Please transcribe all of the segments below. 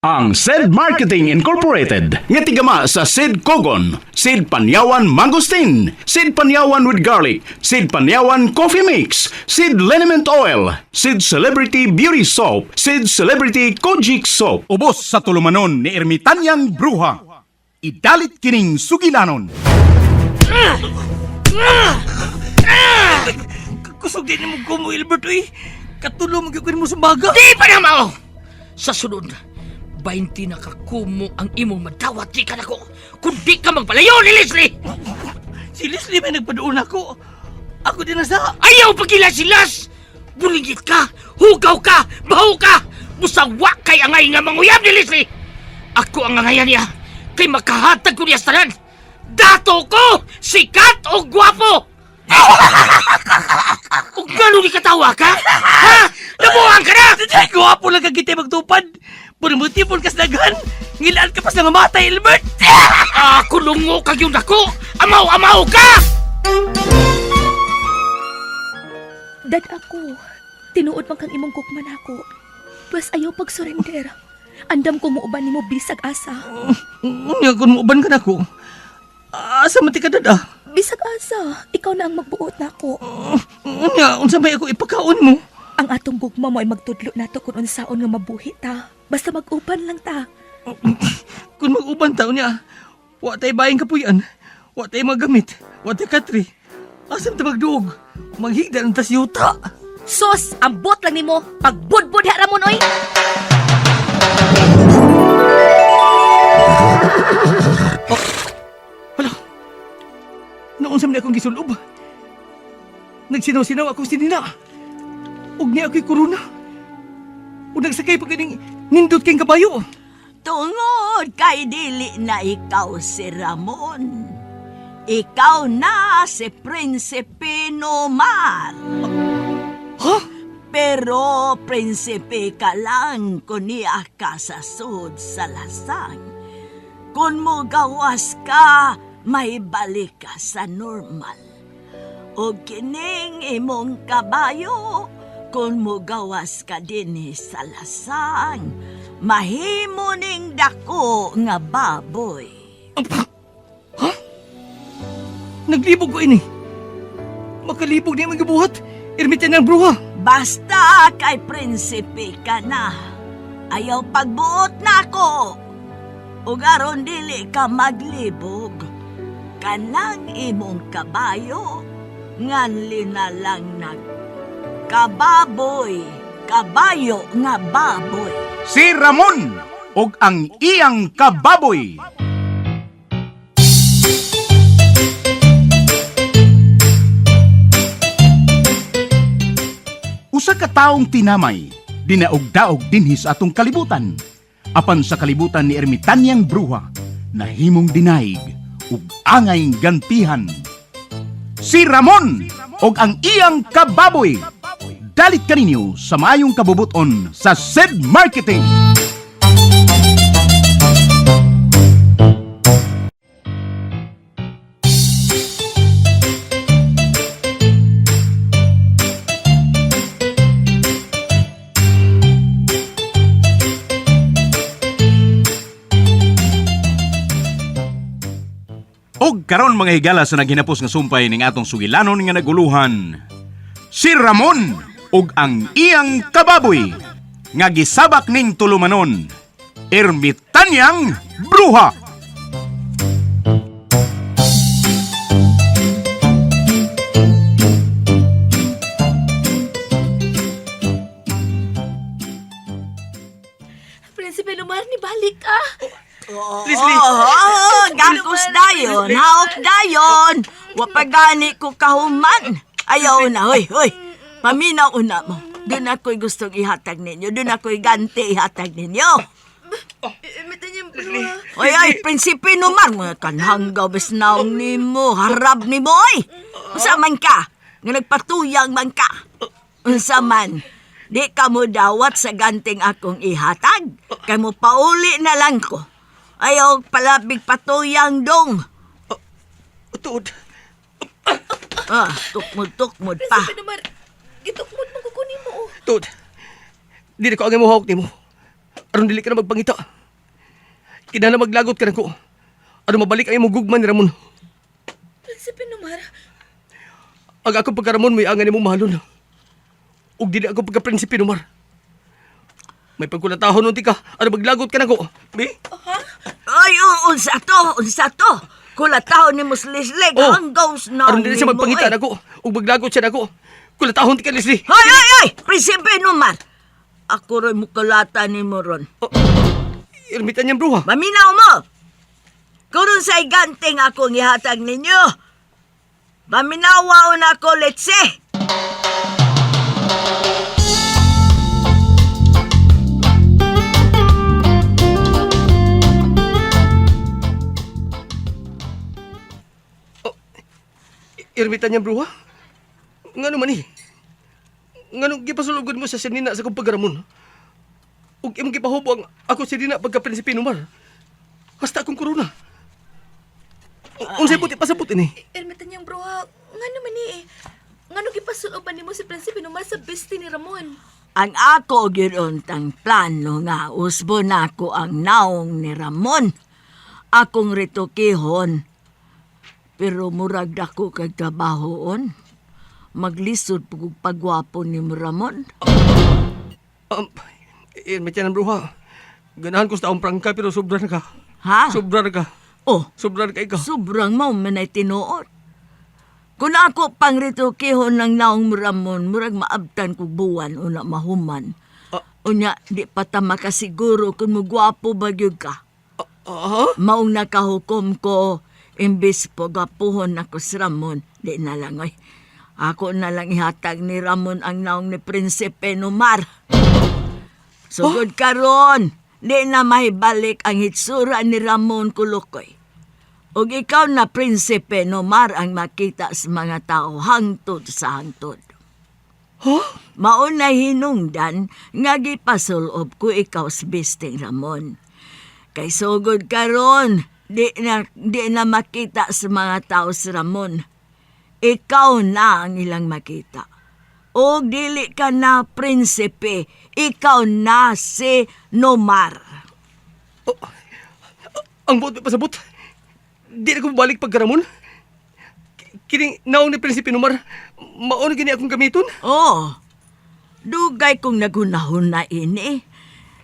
Ang Said Marketing Incorporated nga tigama sa Sid Kogon, Sid Panyawan Mangosteen, Sid Panyawan with Garlic, Sid Panyawan Coffee Mix, Sid Liniment Oil, Sid Celebrity Beauty Soap, Sid Celebrity Kojic Soap. Ubos sa tulumanon ni Ermitanyang Bruha. Idalit kining sugilanon. Kusog din mo ko mo, Ilbert, uy. Katulo mo gyud mo sa baga. Di pa na mao! Sa sunod, 20 na kakumo ang imong madawat di ka nako. Kung di ka magpalayo ni Leslie! Si Leslie may nagpaduon ako. Ako din na sa... Ayaw pagila si Las! Bulingit ka! Hugaw ka! Baho ka! Busawa kay angay nga manguyab ni Leslie! Ako ang angayan niya kay makahatag ko niya sa tanan! Dato ko! Sikat o gwapo! O gano'n katawa ka? Ha? Nabuang ka na! Ay, gwapo lang ka kita magtupad. Puro kas daghan. Ngilaan ka pa sa nga matay, Ilbert. Ako lungo kag yung dako! Amaw-amaw ka! Dad ako, tinuod man kang imong gugma nako. Pwes ayaw pag-surrender. Andam ko muuban nimo bisag asa. Unya, kung muuban ka na ko. Asa man ti ka dada? Bisag asa, ikaw na ang magbuot nako. Unya, unsa may ako ipakaon mo? Ang atong gugma mo ay magtudlo nato kung unsaon nga mabuhi ta. Basta mag-uban lang ta. Kung mag-uban ta, unya, wa tay bayang kapuyan. Wa tay magamit. Wa tay katri. Asa man ta magduog? Maghigda ng tas yuta. Sos, ambot lang nimo. Pagbudbud ha ramon oy. Hala. Noon sa akong gisulob. Nagsinaw-sinaw akong sinina. Ug niya ako'y korona. Ug nagsakay pa kining nindot kayong kabayo. Tungod kay dili na ikaw si Ramon. Ikaw na si Prinsipe Nomar. Ha? Pero prinsipe ka lang kung niya ka sa sud sa lasang. Kung mo gawas ka, may balik ka sa normal. O kining imong kabayo, kung mo gawas ka dinhi sa lasang, mahimo ning dako nga baboy. Naglibog ko ini. Makalibog niya magibuhat. Ermitan ng bruha. Basta kay prinsipe ka na. Ayaw pagbuot na ako. Ug aron dili ka maglibog. Kanang imong kabayo, nganli na lang nag kababoy, kabayo nga baboy. Si Ramon og ang iyang kababoy. Usa ka taong tinamay, dinaog-daog dinhi sa atong kalibutan. Apan sa kalibutan ni Ermitanyang Bruha, nahimong dinaig ug angay gantihan. Si Ramon og ang iyang kababoy. Dalit kaninyo sa maayong kabubuton sa Said Marketing. Og karon mga higala sa naghinapos nga sumpay ning atong sugilanon nga naguluhan. Si Ramon og ang iyang kababoy nga gisabak ning tulumanon. Ermitanyang Bruha. Prinsipe Lumar, ni balik ka. Leslie. Oo, gakos dayon, haok dayon. Wapagani ko kahuman. Ayaw na, hoy, hoy. Paminaw una mo. Doon ako'y gustong ihatag ninyo. Doon ako'y ganti ihatag ninyo. Oy, oy, prinsipe numan. Mga kanhanggaw bes naong nimo. Harap nimo, oy. Unsa man ka? Nga nagpatuyang man ka. Unsa man? Di ka mo dawat sa ganting akong ihatag. Kay mo pauli na lang ko. Ayaw palabig patuyang dong. Tuod. Ah, tukmod-tukmod pa. Prinsipe Lumar, gitukmod man ko nimo. Tuod. Dili ko ang imong hawak nimo. Aron dili ka na magpangita. Kinahanglan maglagot ka nako. Aron mabalik ang imong gugma ni Ramon. Prinsipe Nomar, Ang akong pagka-Ramon may angan nimong mahalon. Ug dili ako pagka-Prinsipe Nomar. May pagkulatahon unti ka. Aron maglagot ka nako. Bi? Ay, oh, unsa to, unsa to. Kulatahon ni Mus Leslie, Oh. ang gaws na Aron dili siya nimo, magpangita eh. nako. Ug maglagot siya nako. Kulatahon ti ka, Leslie. Hoy, hoy, hoy! Prinsipe Nomar! Ako rin mukulata ni mo ron. Ermitan niyang bruha. Maminaw mo! Kurun sa iganting akong ihatag ninyo. Paminawa na ako, let's say. Ermitan niyang bruha? Ngano man eh? Ngano gipasulugod mo sa sinina sa kong pagkaramon? Ug imong gipahubo ang ako si Dina pagka Prinsipe Nomar. Hasta akong korona. Unsay buti pasabot ini? ermitan niyang bruha, ngano man ni eh? Ngano gipasuloban nimo si Prinsipe Nomar sa bestie ni Ramon? Ang ako giron tang plano nga usbo nako ang naong ni Ramon. Akong ritukihon. Pero murag dako kag trabahoon. Maglisod pug pagwapo ni Ramon. Ermitan niyang bruha. Ganahan ko sa taong prangka pero sobra na ka. Ha? Sobra na ka. Oh, Sobra na ka ikaw. sobrang mao man ay tinuod. Kung ako pang ritukihon ng naong mo Ramon, murag maabtan kog buwan o na mahuman. Ah. Unya, di pa ta makasiguro kung mugwapo ba gyud ka. Ah, Maong nakahukom ko, imbis pagapuhon ako si Ramon, di na lang oy. Ako na lang ihatag ni Ramon ang naong ni Prinsipe Nomar. Sugod karon, di na mahibalik ang hitsura ni Ramon Kulukoy. Ug ikaw na Prinsipe Nomar ang makita sa mga tao hangtod sa hangtod. Huh? Mauna hinungdan nga gipasulob ko ikaw sa bisting Ramon. Kay sugod karon, di na makita sa mga tao si Ramon. Ikaw na ang ilang makita. O dili ka na prinsipe, ikaw na si Nomar. Ang buot pasabot. Di na ko balik pagkaramon. Kining naong ni Prinsipe Nomar, mao na gini akong gamiton. Oh, dugay kong nagunahon na ini.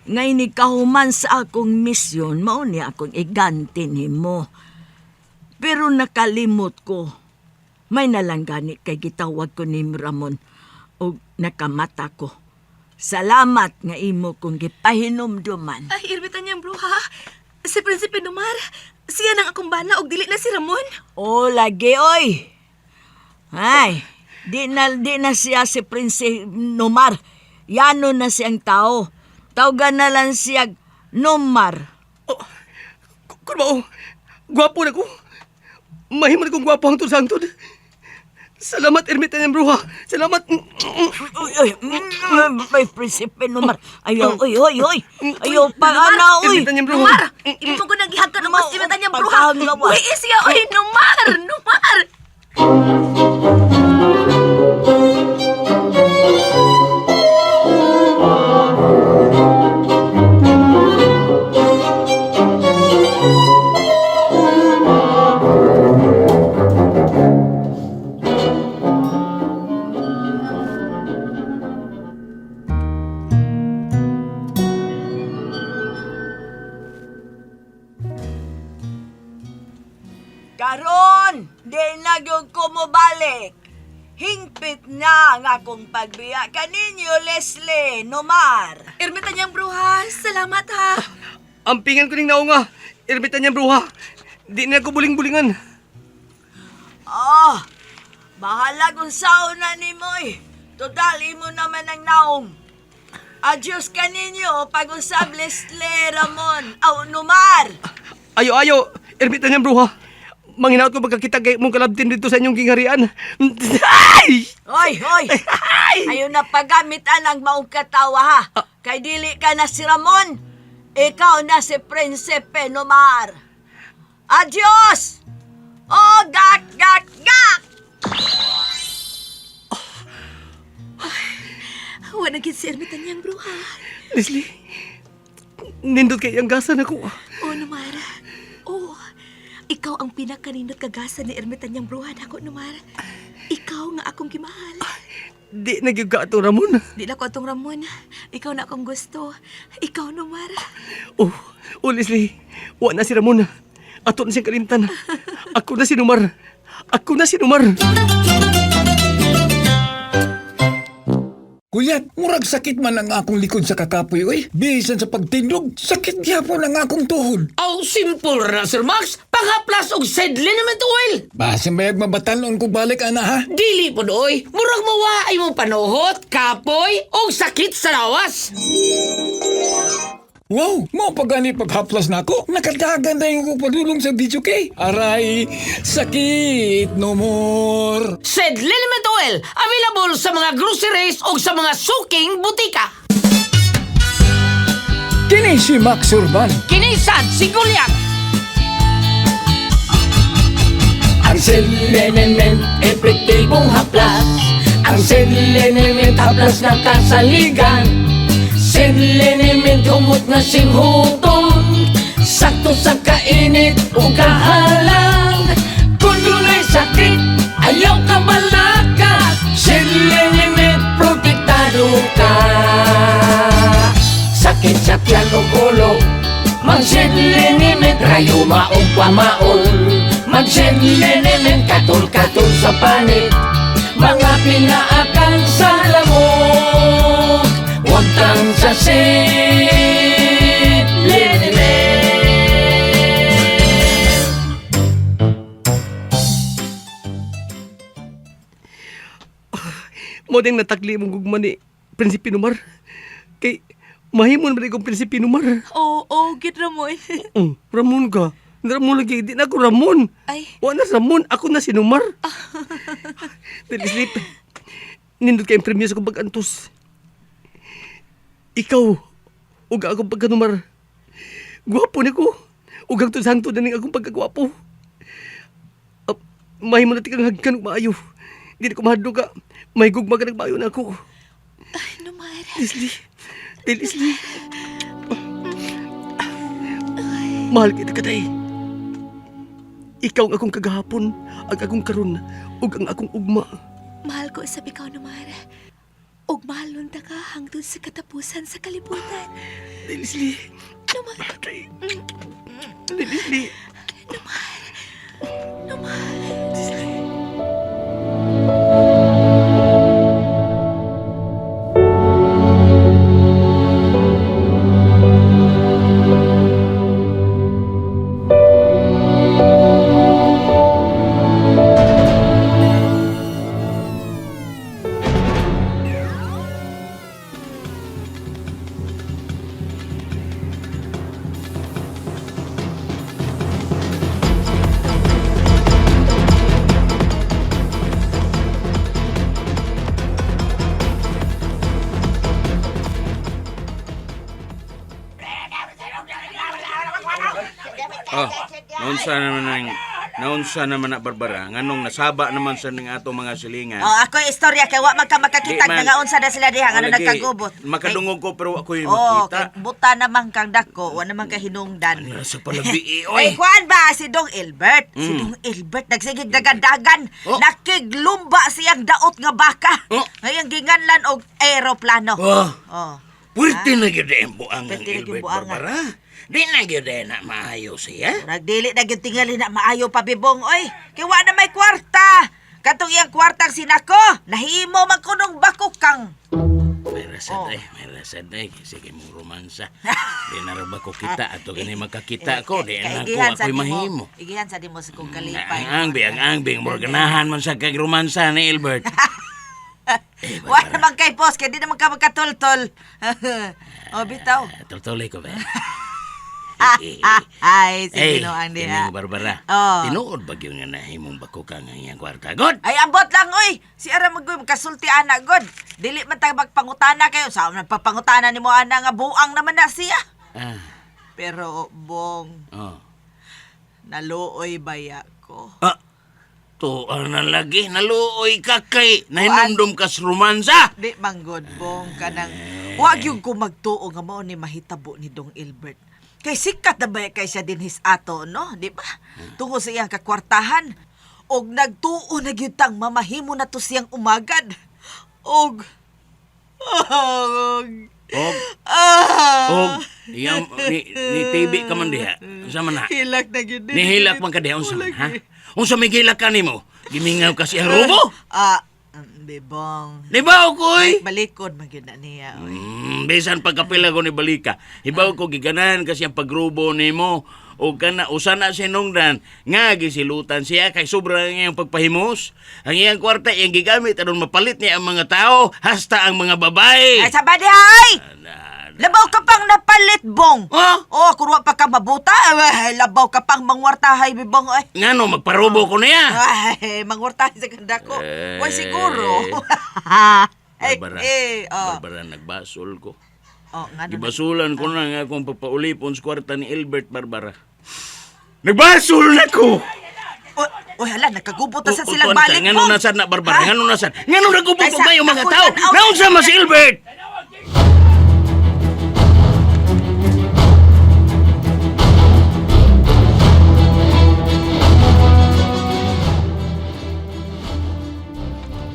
Ngay ni kahuman sa akong misyon, mao ni akong iganti nimo. Pero nakalimot ko. May nalanggani kay gitawag ko ni Ramon og nakamata ko. Salamat nga imo kong gipahinumduman. Ay, ermitan niyang bruha. Si Prinsipe Nomar, siya nang akong bana og dili na si Ramon. O lagi oy. Ay, di na siya si Prinsipe Nomar. Yano na siyang tao. Tawgan na lang siya Nomar. Oh, kun mao, gwapo na ko. Mahimo na kong gwapo hangtod sa hangtod. Salamat, Ermitan ng Bruha. Salamat. Uy, uy, may Prinsipe Nomar. Ayaw, uy, uy, uy. Ayaw pa ana, uy. Ermitan ng Bruha. Nomar! Imo ko nagihag ka naman si ermitan niyang bruha. Pagkahangawa. Uy, siya, uy, Nomar! Nomar! Karon, di na gyud ko mobalik. Hingpit na ang akong pagbiya kaninyo, Leslie Nomar. Ermitan niyang bruha, salamat ha. Ampingan ko ning naong nga. Ermitan niyang Bruha. Di na ko buling-bulingan. Oh, bahala kung sao na ni mo eh. Total, imo naman ang naong. Adios kaninyo, pag-usab Leslie Ramon, aw Nomar. Ayo, ayo. Ermitan niyang Bruha. Manginaot ko pagkakita kay mong kalabtin dito sa inyong gingharian. Ay! Hoy, hoy. Ayaw na paggamitan ang maong katawa ha. Kay dili ka na si Ramon. Ikaw na si Prinsipe Nomar. Adios! Oh, gak, gak, gak! Wa na gid si ermitan niyang bruha. Leslie, Nindot kay ang gasa nako. Oh, Numar. Oh, ikaw ang pinakanindot kagasa ni Ermitanyang bruha nako, Numar. Ikaw nga akong gimahal. Di na gyud ka ato Ramon. Di na ko atong Ramon. Ikaw na akong gusto. Ikaw, Numar. Oh, oh Leslie, wa na si Ramon. Ato na siyang kalimtan. Ako na si Numar. Ako na si Numar. Kuya, murag sakit man ang akong likod sa kakapoy, oy. Bisan sa pagtindog, sakit gyapon ang akong tuhod. Aw, simple ra na, Sir Max. Panghaplas og said liniment oil. Basin bayag mabatanon ko balik, ana ha? Dili po doy. Murag mawa ay mo panuhot, kapoy, og sakit sa lawas. Wow, mao pa gani paghaplas nako. Nakadagan na yung padulong sa video kay. Aray, sakit no more. Said liniment oil, available sa mga groceries og sa mga suking butika. Kini si Max Urban. Kinisad si Goliath. Ang selenement, epektibong haplas. Ang selenement, haplas na kasaligan. Selenement, humot na singhuton. Sakto sa kainit o kahalang. Kung dunay sakit, ayaw ka malaka. Selenement, protektado ka. Sakit sa tiyan o ulo, mag-selenement, rayuma o pamaol. Mag-selenement, katul-katul sa panit. Mga pinaakan sa lamok, huwag kang sa Mo ding natakli mong gugma ni Prinsipe Numar. Kay mahimon man kong Prinsipe Numar. Oh, oh, gid Ramon. Oh, Ramon ka. Ramon lagi. Di na ako Ramon. Ay. Wa na Ramon. Ako na si Numar. Dili sleep. Nindot kay premyo sa akong pag-antos. Ikaw, ug akong pagkanumar. Gwapo ni ko. Ug hangtod sa hangtod na ning akong pagkagwapo. Mahimo na tikang hagkan ug maayo. Di na ko mahadlok ka. May gugma ka nagmaayo na ako. Ay, Numar. Leslie. Leslie. Mahal kita kaday. Ikaw ang akong kagahapon, ang akong karon, ug ang akong ugma. Mahal ko usab ikaw, Numar. Ug mahalon ta ka hangtod sa katapusan sa kalibutan. Leslie. Numar. Kaday. Leslie. Numar. Numar. Leslie. Oh, naunsa naman na Barbara, nganong nasaba naman sa ning ato mga silingan. Oh, ako yung istorya kay wa man ka makakita Di man. nga unsa na sila diha ngano Oh, lagi, nagkagubot. Makadungog ko pero ako'y Oh, makita. kay buta naman kang dako, wa naman kay hinungdan. Ano sa palabi, eh, Ay, oy. kuan ba si Dong Elbert? Si Dong Elbert nagsigig dagan-dagan. Oh. Nakiglumba siyang daot nga baka. Oh. Ngayong ginganlan og eroplano. Oh. Oh. Pwerte na gyud ang buangan, Pwerte na gyud Gilbert buangan. Barbara. Di na gyud na maayo siya. Murag dili na gyud tingali na maayo pa bibong oy. Kay wa na may kwarta. Katong iyang kwartang sinako, nahimo man kunong bakukang. May rasad Oh. eh, may rasad eh. Sige mong romansa. Di na ra ba ko kita ato gani makakita ko. Di na ko Kaigihan sa ako'y di mo. mahimo. Igihan sa di mo sa kong kalipay. Ang angbi, ang angbi. Morganahan man sa kag romansa ni Elbert. Eh, Wa Barbara. naman kay boss, kay di naman ka magkatultol. O bitaw. Tultuloy ko ba? Ay, sige Eh, no ang diha. kining Barbara. Oh. Tinuod ba gyud nga nahimong bako ka nga iyang kwarta? God! Ay, ambot lang, oy! Si Ara magoy, magkasulti ana, god. Dili man tayo magpangutana kayo. Sa nagpapangutana ni mo, ana, nga buang naman na siya. Ah, Pero, bong, oh. naluoy baya ko. Ah, tuwa na lagi. Naluoy ka kay. Nahinumdum ka sa romansa. Di man god, bong, kanang Wa gyud ko magtuo nga mao ni mahitabo ni Dong Ilbert. Kay sikat na ba kay siya dinhis ato, no? Di ba? Tungod sa iyang kakwartahan. Og nagtuo na gyud tang mamahimo na to siyang umagad. Og og Og, ah, og, iyang, ni TV ka man diha. Unsa man na? Hilak na gyud. Nihilak man ka diha, unsa man, ha? Unsa may gilak ka nimo? Gimingaw ka siyang rubo? Ah, bibong. Nibaw ko, oy! Balikod man gyud na niya. Oy. Bisan pagkapila ko ni balika. Hibaw ko giganahan kasi ang pagrubo nimo o kana usa na sinungdan nga gisilutan siya kay sobra ang iyang pagpahimos. Ang iyang kwarta iyang gigamit aron mapalit niya ang mga tao hasta ang mga babae. Ay, sabadi ay! Labaw ka pang napalit, Bong. Oh? Oh, kurwa pa ka mabuta. Ay, labaw ka pang mangwartahay, bibong. Ay, Ngano magparubo ko niya? ay mangwartahay sa ganda ko. Eh. Way, siguro. Ay, Barbara, eh, oh. Barbara, nagbasol ko. Oh, nga na. Gibasulan ko na nga akong papaulipon sa kwarta ni Albert Barbara. Nagbasol na ko! Oh, oh, hala, nagkagubot na sa O- silang o, balik, Ngano Bong. na sad na Barbara? Ha? Ngano na sad? Ngano nagubot Kaysa og kayo mga ako tao? tan-aw- Naunsa man si Albert?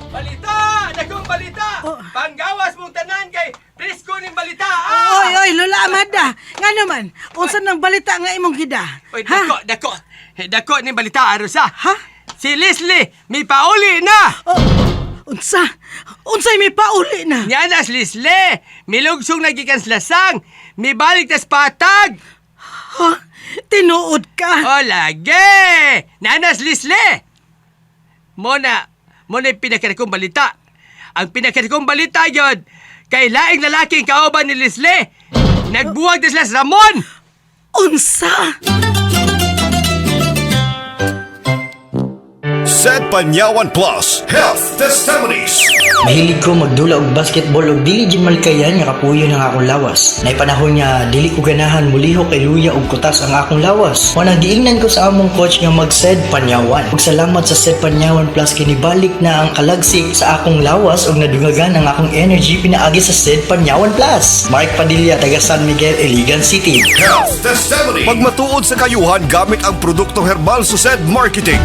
Balita! Dagong balita! Panggawas mong tanan kay presko ning balita! Ah! Oy, oy, Lola Amada. Nga naman, unsa nang balita nga imong gida? Oy, dako, dako. Eh, Dako ning balita, Arosa. Ha? Si Leslie, may pauli na! Oh, unsa? Unsay may pauli na? Niya na si Leslie! Milugsong nagikan sa lasang! Mibalik tas patag! Ha? Tinuod ka? O lagi! Nanas Leslie! Mona, mona yung pinakadakong balita. Ang pinakadakong balita yon kay laing lalaking kauban ni Leslie. Nagbuwag na sila sa Ramon! Unsa? Said Panyawan Plus Health Testimonies. Mahilig ko magdula og basketball og dili jud malikayan nga kapuyo ng akong lawas. Nay panahon nga dili ko ganahan mulihok kay luya og kutas ang akong lawas. Mo nang giingnan ko sa among coach nga mag-Sed Panyawan. Ug salamat sa Sed Panyawan Plus kini balik na ang kalagsik sa akong lawas ug nadungagan ang akong energy pinaagi sa Sed Panyawan Plus. Mark Padilla taga San Miguel, Iligan City. Health Testimony. Pagmatuod sa kayuhan gamit ang produktong herbal sa Said Marketing.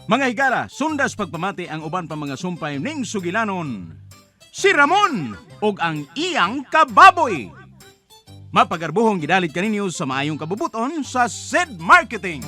Mga higala, sundas pagpamati ang uban pa mga sumpay ning sugilanon. Si Ramon og ang iyang kababoy. Mapagarbuhong gidalit kaninyo sa maayong kabubuton sa Said Marketing.